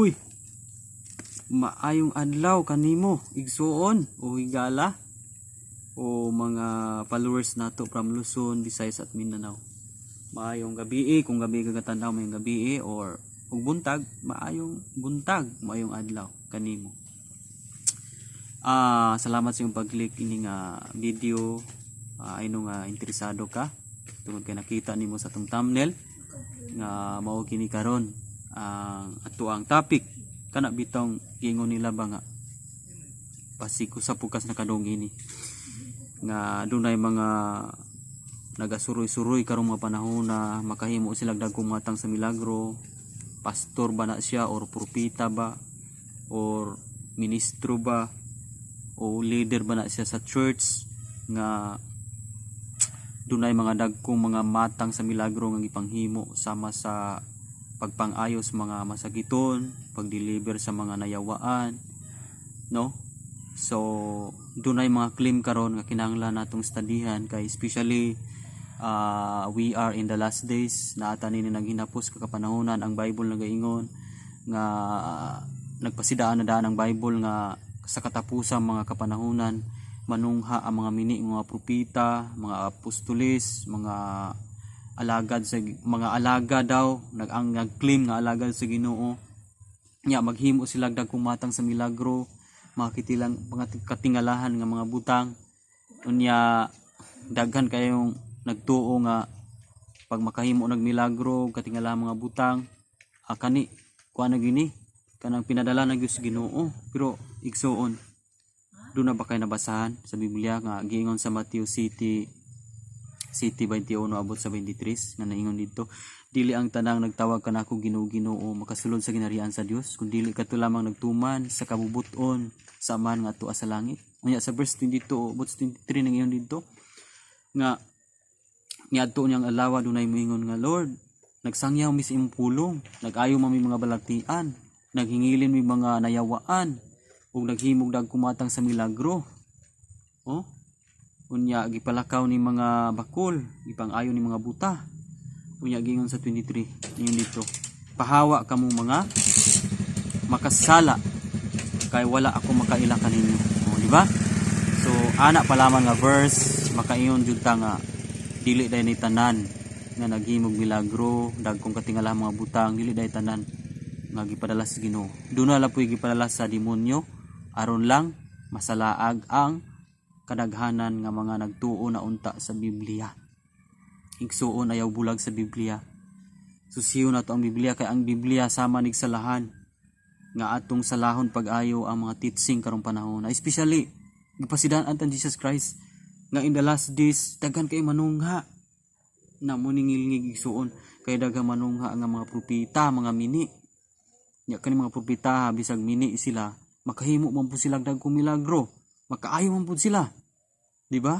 Uy, maayong adlaw kanimo, igsuon o higala o mga followers nato from Luzon, Visayas at Mindanao. Maayong gabi kung gabi ka gatanaw, maayong gabi or ug buntag, maayong buntag, maayong adlaw kanimo. Salamat sa iyong pag-click ini nga video. Ayno nga interesado ka tungod kay nakita nimo sa atong thumbnail nga mao kini karon ang ato ang topic, kana bitong giingon nila ba nga basig usa pukas nakadung ini nga dunay mga nagasuroy-suroy karong mga panahon na makahimo sila dagkong matang sa milagro. Pastor ba na siya or propeta ba or ministro ba o leader ba na siya sa church nga dunay mga dagkong mga matang sa milagro nga gipanghimo, sama sa pagpang-ayos mga masakiton, pagdeliver sa mga nayawaan, no? So dunay mga claim karon nga kinahanglan natong studyhan kay especially we are in the last days na ata nini naghinapos kakapanahonan. Ang Bible nagaingon nga nagpasidaan na daan ang Bible nga sa katapusan mga kapanahonan manungha ang mga mini, mga propeta, mga apostolis, mga alagad sa mga alaga daw, nag ang nag-claim nga alagad sa Ginoo nya maghimo sila dagkong matang sa milagro, mga kitilang mga katingalahan nga mga butang. Unya daghan kayong nagtuo nga pag makahimo nag milagro, katingalahan mga butang, kani kuan na gini kanang pinadala na gyud sa Ginoo. Pero igsuon, duna ba kay nabasahan sa Biblia nga giingon sa Matthew City City 21 abot sa 23 nga naingon dito, "Dili ang tanang nagtawag kanako Ginoo, Ginoo makasulod sa ginharian sa Dios, kun dili kadto lamang nagtuman sa kabubuton sa Amahan nga atua sa langit"? Unya sa verse 22 abot sa 23 nang dito nga niadto niyang adlaw dunay moingon nga, "Lord, nagsangyaw mi sa imong pulong, nag-ayo man mi mga balatian, naghingilin mi mga nayawaan ug naghimog dagkong matang sa milagro." Oh, unya gipalakaw ni mga bakol, gipang-ayo ni mga buta. Unya giingon sa 23, ingon dito, "Pahawa kamo, mga makasala, kay wala ako makaila kaninyo." Oh, di ba? So ana pa lamang nga verse, makaingon jud ta nga dili day ni tanan nga naghimog milagro, dagkong katingala mga butang, dili day tanan nga gipadala sa Ginoo. Duna lang po'y gipadala sa demonyo aron lang masalaag ang kadaghanan nga mga nagtuo na unta sa Biblia. Igsuon, ayaw bulag sa Biblia. Susiyo na to ang Biblia kay ang Biblia sama nig salahan nga atong salahon pag-ayo ang mga teaching karong panahon. Especially gipasidaan ang Jesus Christ nga in the last days daghan kay manungha na mo ningilngig, igsuon, kay daghang manungha nga mga propeta, mga mini. Nya kani mga propeta, bisag mini sila, makahimo man pud sila dagkong milagro, makaayo man pud sila, di ba,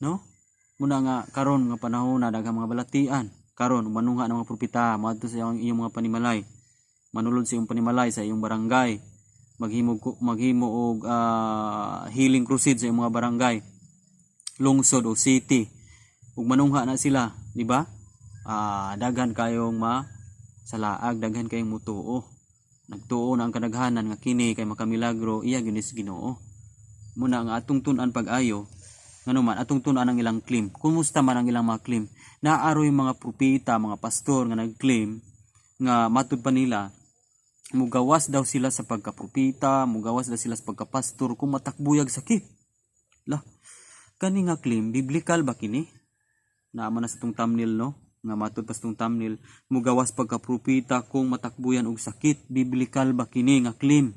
no? Muna nga karon nga panahon na daghang mga balatian karon, manungha ng mga propeta, moadto sa iyong mga panimalay, manulod sa iyong panimalay, sa iyong barangay, maghimo maghimo og healing crusade sa iyong mga barangay, lungsod o city ug manungha na sila, di ba? Daghan kayong ma salaag, daghan kayong mutuo. Nagtuo na ang kadaghanan nga kini kay makamilagro, iya gyud ni sa Ginoo. Muna nga atong tun-an pag-ayo, ngano man atong tun-an ang ilang claim? Kumusta man ang ilang mga claim? Naaroy mga propeta, mga pastor nga nag-claim nga matud pa nila mugawas daw sila sa pagkapropeta, mugawas daw sila sa pagkapastor kung matakbuyag sakit. Lah, kani nga claim, biblical ba kini? Naama na sa tong thumbnail, no? Nga matud pa sa tong thumbnail, mugawas pagkapropeta kung matakbuyan og sakit. Biblical ba kini nga claim?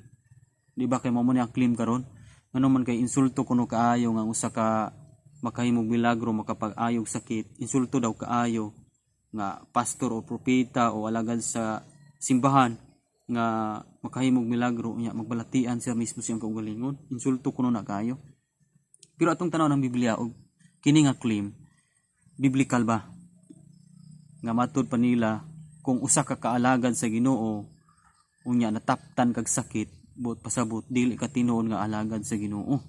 Di ba kay mao mo ni ang claim karon? Ngano man kay insulto kuno kaayo nga usa ka makahimog milagro makapag-ayog sakit, insulto daw kaayo nga pastor o propeta o alagad sa simbahan nga makahimog milagro unya magbalatian siya mismo siyang kaugalingon. Insulto kuno na kaayo. Pero atong tanaw ng Biblia og kini nga claim, biblical ba nga matud pa nila kung usa ka kaalagad sa Ginoo unya nataptan kag sakit, buot pasabot dili ka tinuod nga alagad sa Ginoo,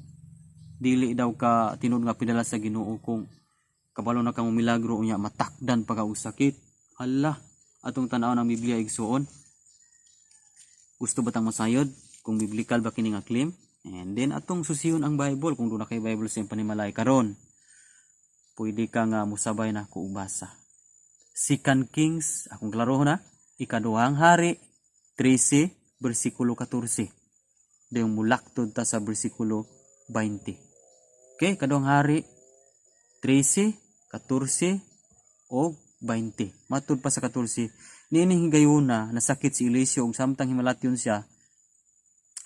dili daw ka tinuod nga pinadala sa Ginoo kung kabalo na kang milagro unya matakdan pa ka og sakit? Hala, atong tan-aw ng Biblia, igsuon. Gusto ba tang masayod kung biblical ba kini nga claim? And then atong susiyon ang Bible. Kung duna kay Bible sa iyong panimalay karon, pwede ka nga musabay na ko basa. Second Kings, akong klaro na, Ikaduhang Hari 13 bersikulo 14. Dayon mulaktod ta sa bersikulo 20. Okay, Ikaduhang Hari 13, 14 o 20. Matud pa sa 14. Niining higayuna, nasakit si Eliseo ug samtang himalatyon siya,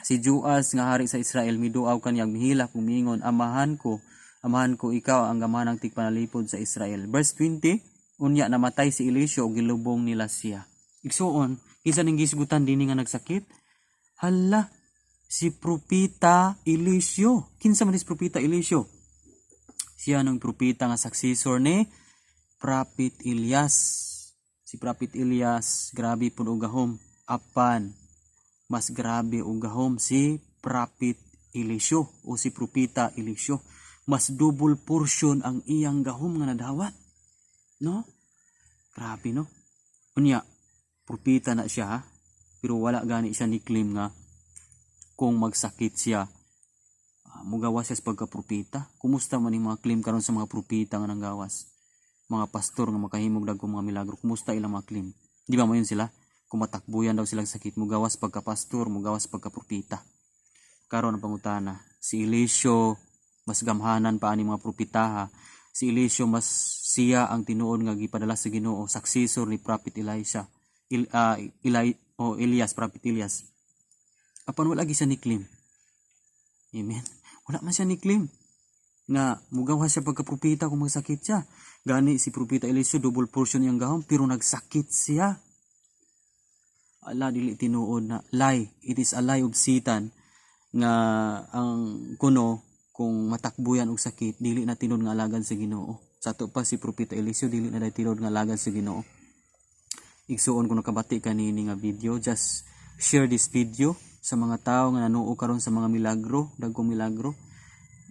si Joas nga hari sa Israel miduaw kaniyang mihilak ug miingon, "Amahan ko, amahan ko, ikaw ang gamhanang tigpanalipod sa Israel." Verse 20, unya namatay si Eliseo ug gilubong nila siya. Igsuon, kinsa ning gisgutan dinhi nga nagsakit? Hala, si Propeta Eliseo. Kinsa man si Propeta Eliseo? Siya nang propeta nga successor ni Prophet Elias. Si Prophet Elias, grabe pud og gahom. Apan mas grabe og gahom si Prophet Eliseo o si Propeta Eliseo. Mas double portion ang iyang gahom nga nadawat. No? Grabe, no? Unya, propeta na siya ha? Pero wala gani siya ni claim nga kung magsakit siya, mugawas siya sa pagkapropeta. Kumusta man yung mga claim karon sa mga propeta nga nanggawas? Mga pastor nga makahimog dagkong mga milagro, kumusta ilang mga claim? Di ba moingon sila? Kung matakbuyan daw silang sakit, mugawas pagkapastor, mugawas pagkapropeta. Karon ang pangutana, si Eliseo mas gamhanan pa ani mga propeta ha. Si Eliseo, mas siya ang tinuod nga gipadala sa Ginoo, successor ni Prophet Elisha. Il, Eli, o Elias, Prophet Elias. Apan wala gyud siya ni claim. Amen. Wala man siya ni claim nga mugawas siya pagkapropeta kung magsakit siya. Gani si Propeta Eliseo, double portion iyang gahom, pero nagsakit siya. Ala, dili tinuod na lie. It is a lie of Satan nga ang kuno kung matakbuyan og sakit, dili na tinuod nga alagad sa Ginoo. Sa ato pa, si Propeta Eliseo dili na dahil tinuod nga alagad sa Ginoo. Igsuon, kung nakabati ka niini nga video, just share this video sa mga tao nga nanuo karon sa mga milagro, dagkong milagro.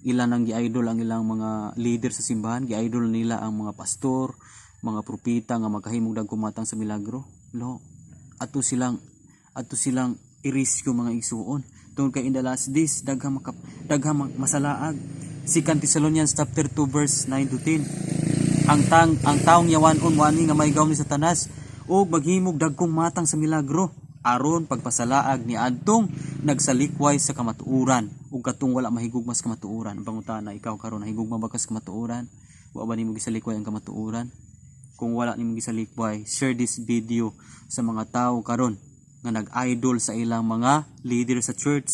Ila nang gi-idol ang ilang mga leader sa simbahan, gi-idol nila ang mga pastor, mga propeta nga makahimog dagkong matang sa milagro. Lo, ato silang irisko, mga igsuon. Tungod kay in the last days daghang masalaag. Second Thessalonians chapter 2 verse 9 to 10. Ang taong yawanon moani nga may gahom ni Satanas ug maghimog dagkong matang sa milagro aron pagpasalaag ni adtong nagsalikway sa kamatuoran ug katong wala mahigugma sa kamatuoran. Ang pangutana, ikaw karon, nahigugma ba ka sa kamatuoran? Wa ba nimo gisalikway ang kamatuoran? Kung wala nimo gisalikway, share this video sa mga tao karon nga nag-idol sa ilang mga leader sa church,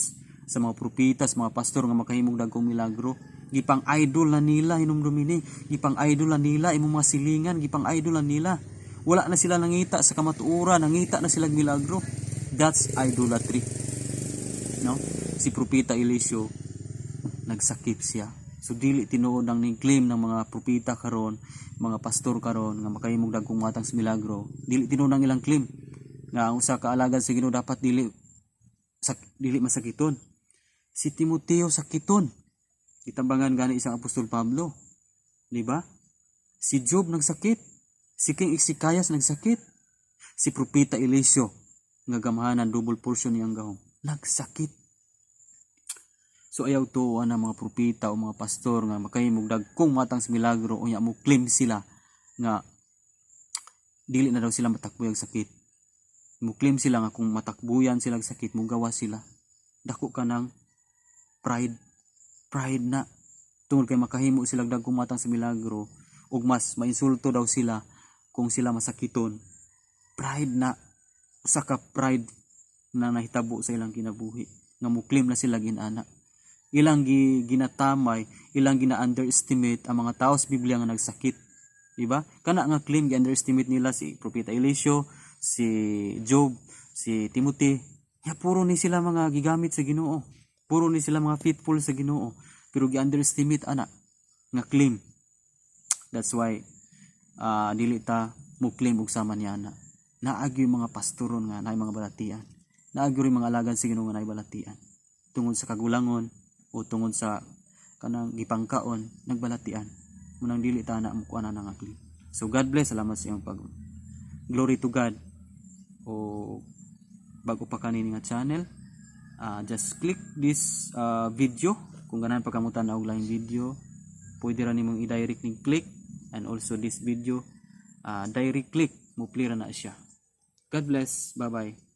sa mga propeta, sa mga pastor nga makahimog dagkong milagro. Gipang idol na nila hinumdumi ni, gipang idol na nila imong mga silingan, gipang idol na nila. Wala na sila nangita sa kamatuoran, nangita na sila milagro. That's idolatry. No? Si Propeta Eliseo, nagsakit siya. So dili tinuod ang ni-claim ng mga propeta karon, mga pastor karon nga makahimog dagkong matang sa milagro. Dili tinuod ang ilang claim nga ang usa ka alagad sa Ginoo dapat dili masakiton. Si Timoteo sakiton. Gitambangan gani isang Apostol Pablo. Di ba? Si Job nagsakit. Si King Ezekias nagsakit. Si Propeta Eliseo nga gamhanan, double portion niyang gahom, nagsakit. So ayaw tuo ang mga propeta o mga pastor nga makahimog dagkong matang sa milagro, unya mo claim sila nga dili na daw sila matakbuyag sakit. Mo claim sila nga kung matakbuyan sila og sakit, mugawas sila. Dako ka ng pride. Pride na. Tungod kay makahimo sila og dagkong matang sa milagro ug mas mainsulto daw sila kung sila masakiton. Pride na, usa ka pride na nahitabo sa ilang kinabuhi nga mo claim na sila ginana. Ilang ginatamay, ilang gina-underestimate ang mga tao sa Biblia nga nagsakit. Di ba? Kana nga claim, gi-underestimate nila si Propeta Eliseo, si Job, si Timothy. Ya, puro ni sila mga gigamit sa Ginoo. Puro ni sila mga faithful sa Ginoo. Pero gi-underestimate ana nga claim. That's why dili ta mo claim og sama niya ana. Naagyo yung mga pastoron nga naay mga balatian. Naagyo rin mga alagad sa Ginoo nga naay balatian. Tungod sa kagulangon o tungod sa kanang gipangkaon, nagbalatian. Munang dili ta na mo kuan na nga claim. So God bless, salamat sa iyong pag. Glory to God. O bye. Bago pa ka nini nga channel, just click this video. Kung ganahan pa kamo tan-aw og laing video, pwede ra nimong i-direct ning click, and also this video, direct click, mo play ra na siya. God bless. Bye bye.